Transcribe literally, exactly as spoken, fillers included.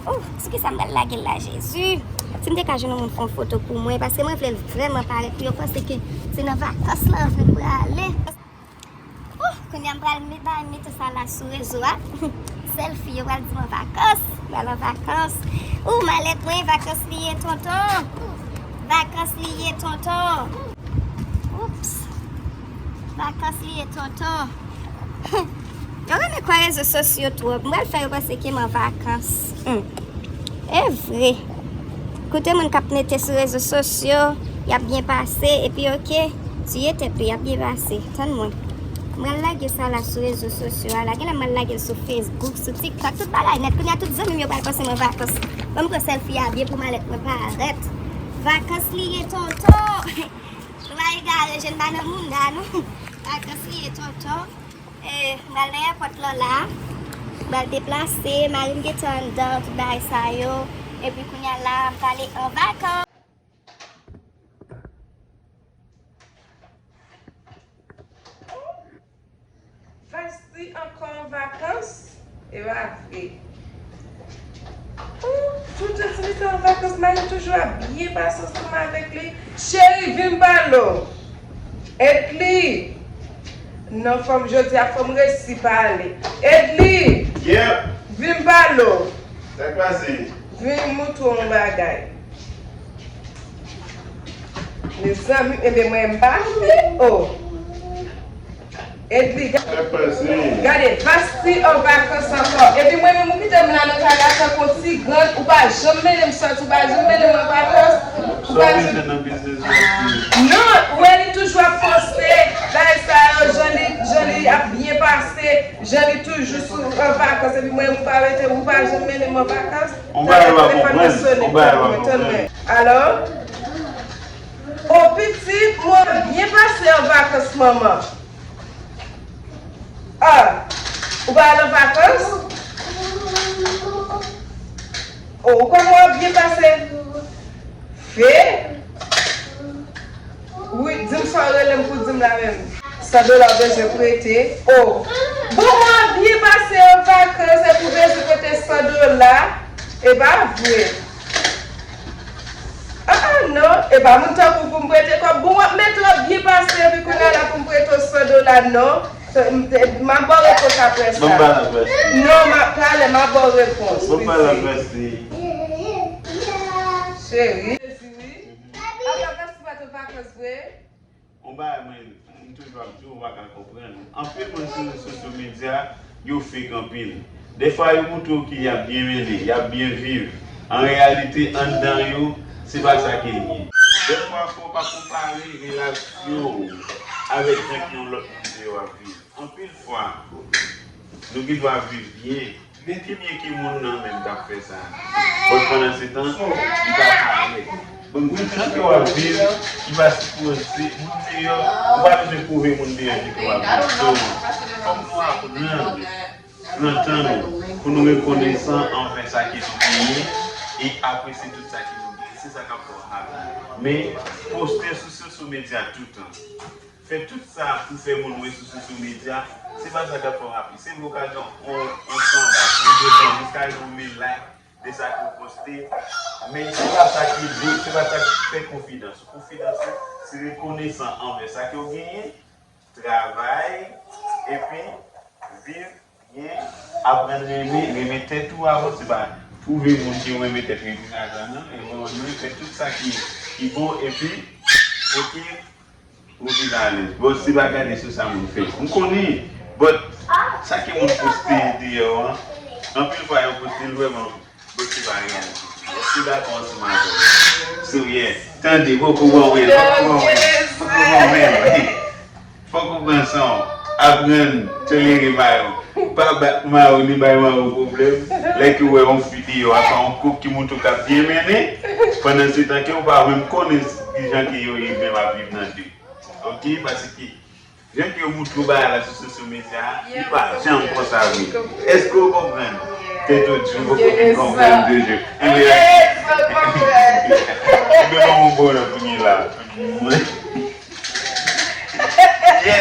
Oh, sou kisa m pral lage l la, Jezi? Si m te ka jwenn yon moun fè yon foto pou mwen, paske mwen vle l vrèman parèt pou yo panse ke se nan vakans lan m prale. Oh, kounye a m pral met, bay mete sa la sou rezo a. Sèl fi yo pral di m an vakans, m pral an vakans. Oh, malèt mwen, vakans li ye, tonton. Vakans li ye, tonton. Oups. Vakans li ye, tonton. Yo renmen kwè rezo sosyo twòp. M pral fè yo panse ke m an vakans. Hmm. E vre. Koute moun k ap mete sou rezo sosyo, y ap byen pase, epi oke, tiye tèt ou, y ap byen pase. Tann mwen. M pral lage sa la sou rezo sosyo a la. Genlè m pral lage l sou Facebook, sou TikTok, tout bagay nèt. Kounye a tout zanmi m yo pral panse m an vakans. Ban m pran sèlfi a byen pou malèt mwen parèt. Vakans li ye, tonton. Nou pa egare, je n pa nan mouda, non. Vakans li ye, tonton. E, m pral nan èpòt lan la. M pral deplase, mari m gentan anndan, tout bagay sa yo. Epi kounye a la, m prale an vakans. Vasti ankò an vakans? E pa vre. Ou, tout jan ti misye an vakans, mari m toujou ap byen pase ansanm avèk li. Cheri, vin m pale w. Edly! Non, fò m, jodi a, fò m resi pale. Edly! Yep. Vin m pale w. Sa k pase? Vin m montre w yon bagay. Mezanmi, ebyen mwen m pa vle. Oh. Edly, ga-, gade, Vasti an vakans ankò. Epi mwen menm, ou kite m la nan kay la tankou yon ti grann, ou pa janm mennen m sòti, ou pa janm mennen m an vakans. Ou pa janm... Non, ou wè li toujou ap poste bagay sa yo, jan li, jan li ap byen pase, jan li toujou sou, an vakans, epi mwen menm, ou pa rete, ou pa janm mennen m an vakans. Talè telefòn nan sonnen, tann mwen, tann mwen. Alò? O pitit, mwen byen pase an vakans, manman. Ah, ou pa al an vakans? O, ou kwè mwen byen pase? Fe? Wi, di m sa w rele m pou di m la menm. San dola w bezwen prete? O, bon, mwen byen pase an vakans, epi w bezwen prete san dola? E pa vre. Ah, ah, non, e pa moun tankou w pou m prete kòb. Bon, w ap mete w ap byen pase, epi kounye a la pou m prete w san dola, non. M, m ap ba w repons apre sa. Ban m pale apre sa. Non, m ap, talè, m ap ba w repons. Ban m pale apre sa. Cheri. Cheri. Apre, apre sa, pa t an vakans vre. Yon bagay mwen, m toujou ap di w, ou pa ka konprann. Anpil moun sou rezo sosyo medya, yo fake anpil. Dèfwa, yo montre w ke y ap byen mennen, y ap byen viv. An reyalite, anndan yo, se pa sa ke l ye. Dèfwa, fò w pa konpare relasyon w avèk jan ke yon lòt moun deyò ap viv. Anpil fwa, nou gen dwa viv byen, men pi byen ke moun nan menm k ap fè sa. But pandansetan, li pa parèt. Bon, jan ke w ap viv, li pa sipoze, moun deyò, ou pa bezwen pwouve moun deyò jan ke w ap viv. So, fòk nou aprann pran tan nou pou nou rekonesan anvè sa ke nou genyen e apresye tout sa ke nou genyen. Se sa k ap fè w happy. Men, poste sou sosyo medya toutan. Fè tout sa pou fè moun wè sou sosyo medya, se pa sa k ap fè w happy. Se vre w ka gen yon, yon san like, yon de san, jiska yon mil like de sa ke w poste, men se pa sa ki bon, se pa sa k fè konfidans ou. Konfidans ou, se rekonesan anvè sa ke w genyen, travay, epi viv byen, aprann renmen, renmen tèt ou avan, se pa pwouve moun ke w renmen tèt ou epi lajan, non, e bon, nou fè tout sa ki, ki bon, epi, oke, ou vin alèz. Bon, se pa gade sou sa moun fè. M konnen, but sa ke moun poste deyò an, anpil fwa yo poste l vrèman, but se pa reyalite. Èske w dakò ansanm avè m? So, yeah. Tande, poko ban w, poko ban w, poko ban w. Fòk ou pran san w. Aprann tolere mari w. Pa bat mari w ni bay mari w pwoblèm. Lè ke w wè yon fi deyò a, pa yon koup ki montre w k ap byen mennen, pandansetan ke w pa menm konnen kijan ke yo ye menm ap viv nan de. Oke? Paske jan ke yo montre w bagay la sou sosyo medya a, li pa janm konsa vre. Èske w konprann? Tèt ou di w poko fin konprann toujou. Ebyen, ebyen, ban m yon bon lòt kounye la. Mwen.